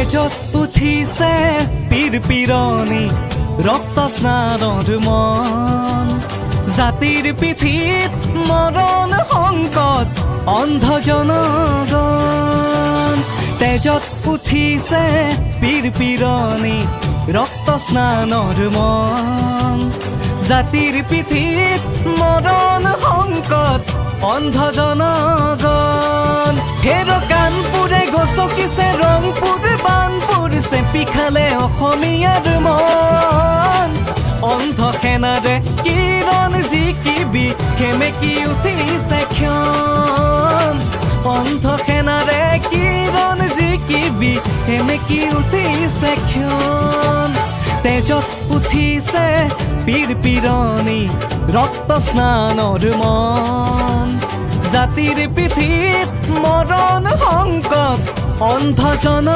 তেজত উঠিছে পীৰ পিৰণি, ৰক্ত স্নানৰ মন। জাতিৰ পিঠিত মৰণ সংকট, অন্ধ জনগণ। তেজত উঠিছে পীৰ পিৰণি, ৰক্ত স্নানৰ মন। জাতিৰ পিঠিত মৰণ সংকট, অন্ধ জনগণ। হেৰ কানপুৰে গছকিছে ৰংপুৰ, বানপুৰ চেপি খালে অসমীয়াৰ মন। অন্ধ সেনাৰে কিৰণ জিকিবি, সেমেকি উঠিছে ক্ষণ। অন্ধ সেনাৰে কিৰণ জিকিবি, সেমেকি উঠিছে ক্ষণ। তেজত উঠিছে পীৰ পিৰণি, ৰক্ত স্নানৰ মন। জাতিৰ পিঠিত মৰণ সংকট, অন্ধ জন